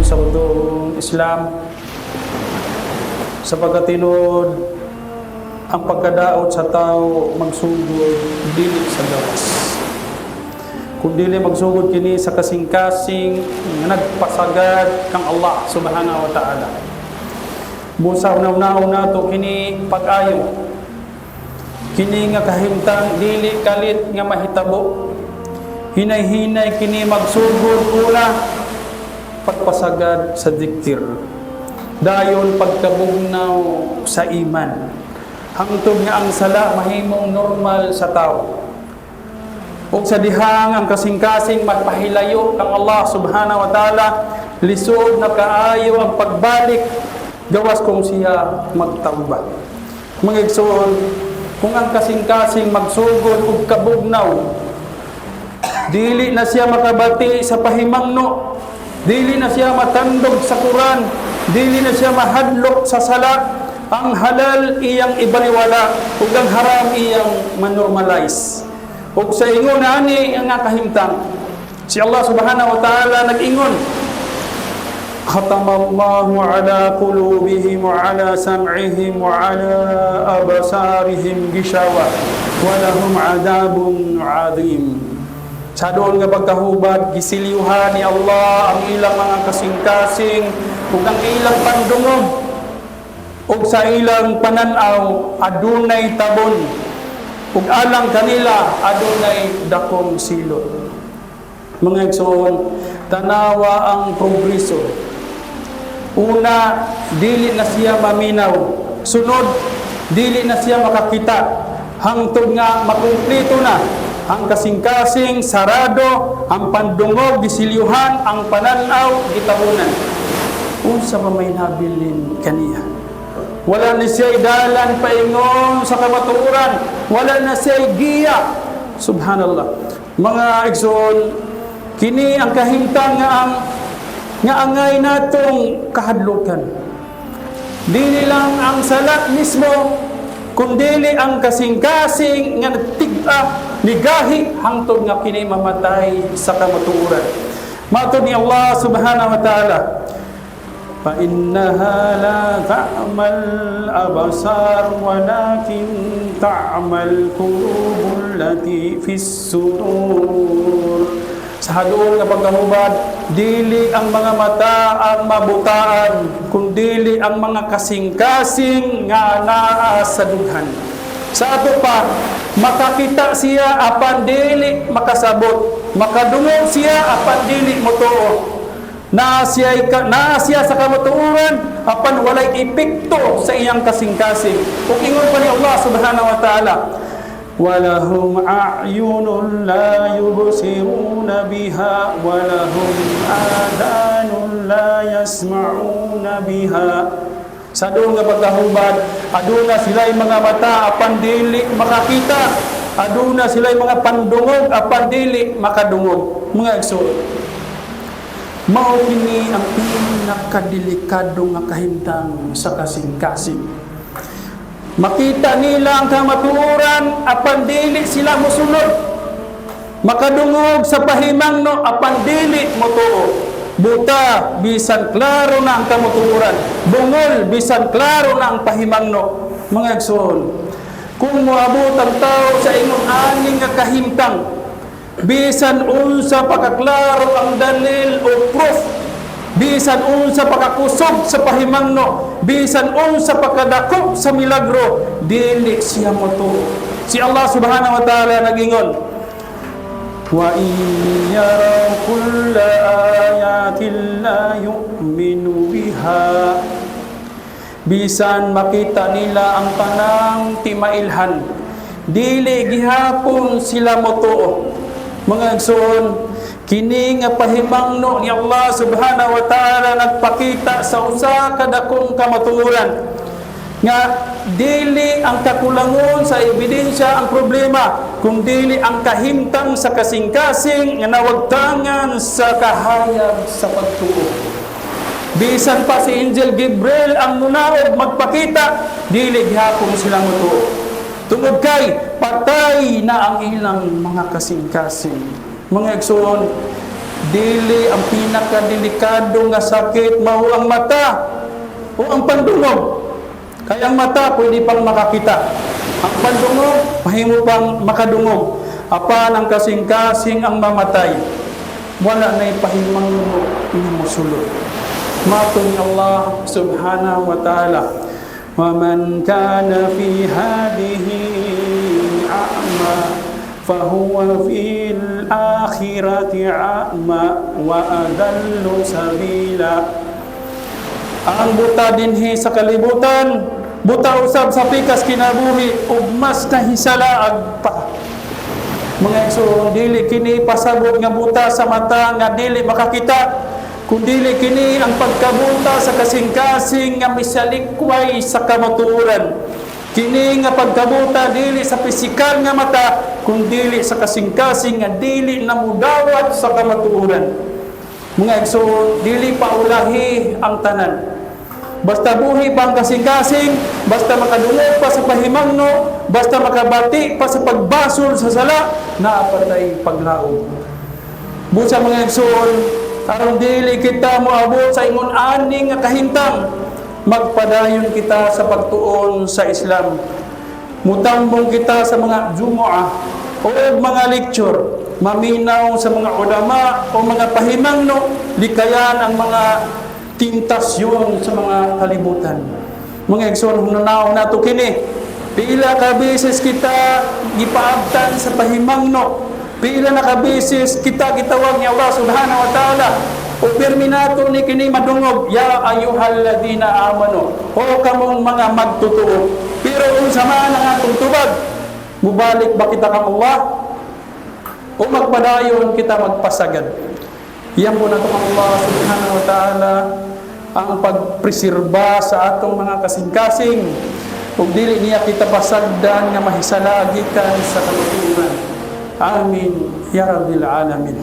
sa buong Islam, sa pagkatinod ang pagkadaot sa tao magsugod dili sa gawas, kung dili magsugod kini sa kasing-kasing nga nagpasagad kang Allah Subhanahu wa Ta'ala. Busa una-una nato kini pag-ayo, kini nga kahimtang dili kalit nga mahitabo. Hinay-hinay kini magsugod. Una, pagpasagad sa dikir, dayon pagkabugnaw sa iman, hangtod nga ang sala mahimong normal sa tao, ug sa dihang ang kasing-kasing magpahilayo kang Allah Subhanahu wa Ta'ala, lisod na kaayo ang pagbalik gawas kung siya magtawba. Mga igsoon, kung ang kasing-kasing magsugod og kabugnaw, dili na siya makabati sa pahimangno, dili na siya matandog sa Quran, dili na siya mahadlok sa sala, ang halal iyang ibaliwala ug ang haram iyang manormalize. Ug sa ingon ani ang kahimtang, si Allah Subhanahu wa Ta'ala nag-ingon, "ختم الله على قلوبهم وعلى سمعهم وعلى أبصارهم غشاوة ولهم عذاب عظيم." Sa doon nga pagkahubad, gisilyuhan ni Allah ang ilang mga kasing-kasing ug ang ilang pandungog, ug sa ilang pananaw adunay tabon, ug alang kanila adunay dakong silot. Mga igsoon, tanawa ang progreso. Una, dili na siya maminaw. Sunod, dili na siya makakita. Hangtod nga makumpleto na ang kasing-kasing sarado, ang pandungog gisilyuhan, ang pananaw gitabunan. Unsa pa may nabilin kaniya? Wala na siya dalan paingon sa kamatuoran. Wala na siya giya. Subhanallah. Mga igsoon, kini ang kahimtang nga angay natong kahadlukan. Dili lang ang sala mismo, kundili ang kasing-kasing nga nagtig-a nigahi hangtod nga kini mamatay sa kamatuoran. Matod ni Allah Subhanahu wa Ta'ala, "فإنها لا تعمى الأبصار ولكن تعمى القلوب التي في الصدور." Sa hadoon nga pagkahubad, dili ang mga mata ang mabutaan, kundili ang mga kasing-kasing nga naa sa dughan. Sa ato pa, makakita siya apan dili makasabot, makadungog siya apan dili motuo. Naa siya sa kamatuoran apan walay epekto sa iyang kasing-kasing. Ug ingon pa ni Allah Subhanahu wa Ta'ala, "ولهم أعين لا يبصرون بها ولهم آذان لا يسمعون بها." Sa doon nga pagkahubad, aduna sila'y mga mata apan dili makakita. Aduna sila'y mga pandungog apan dili makadungog. Mga igsoon, mao kini ang pinakadelikado nga kahimtang sa kasing-kasing. Makita nila ang kamatuoran apan dili sila mosunod. Makadungog sa pahimangno apan dili motuo. Buta bisan klaro na ang kamatuoran. Bungol bisan klaro na ang pahimangno. Mga igsoon, kung moabot ang tao sa ingon ani nga kahimtang, bisan unsa pakaklaro ang dalil o proof, bisan unsa pakakusog sa pahimangno, bisan unsa pakadako sa milagro, dili siya motuo. Si Allah Subhanahu wa Ta'ala nagingon, "وإن يروا كل آية لا يؤمنوا بها." Bisan makita nila ang tanang timailhan, dili gihapon sila motuo. Mga igsoon, kini nga pahimangno ni Allah Subhanahu wa Ta'ala nagpakita sa usa ka dakong kamatuoran nga dili ang kakulangon sa ebidensya ang problema, kung dili ang kahimtang sa kasing-kasing nga nawagtangan sa kahayag sa pagtuo. Bisan pa si Angel Gabriel ang munaog magpakita, dili gihapon sila motuo. Tungod kay patay na ang ilang mga kasing-kasing. Mga igsoon, Dili ang pinakadelikado nga sakit mao ang mata o ang pandungog. Kaya ang mata pwede pang makakita. Ang pandungog, mahimo pang makadungog. Apan ang kasing-kasing ang mamatay. Wala na'y pahimangno nga mosulod. Matod ni Allah subhanahu wa ta'ala, وَمَنْ كَانَ فِي هَذِهِ أَعْمَى فَهُوَ فِي الْآخِرَةِ أَعْمَى وَأَضَلُّ سَبِيلًا. Ang buta dinhi sa kalibutan, buta usab sa pikas kinabuhi ug mas nahisalaag pa. Mga igsoon, dili kini pasabot nga buta sa mata nga dili makakita, kundili kini ang pagkabuta sa kasing-kasing nga misalikway sa kamatuoran. Kini nga pagkabuta dili sa pisikal nga mata, kundili sa kasing-kasing nga dili na mudawat sa kamatuoran. Mga igsoon, dili pa ulahi ang tanan. Basta buhi pa ang kasing-kasing, basta makadungog pa sa pahimangno, basta makabati pa sa pagbasol sa sala, naa pa tay paglaom. Busa, mga igsoon, aron dili kita moabot sa ingon ani nga kahimtang, magpadayon kita sa pagtuon sa Islam. Mutambong kita sa mga Jumu'ah o mga lecture, maminaw sa mga ulama o mga pahimangno, likayan ang mga tentasyon sa mga kalibutan. Mga igsoon, hunahuna nato kini. Pila ka beses kita gipaabtan sa pahimangno. Pila na ka beses kita gitawag ni Allah subhanahu wa ta'ala. O pirmi nato ni kini madungog, "Ya ayyuhalladina amanu." O kamong mga magtotoo. Pero unsa man ang atong tubag, mubalik ba kita kang Allah? O magpadayon kita magpasagad? Iyan po nato kang Allah subhanahu wa ta'ala ang pagpreserba sa atong mga kasing-kasing ug dili niya kita pasagdan nga mahisala gikan sa kamatuoran. Amin ya rabbil alamin.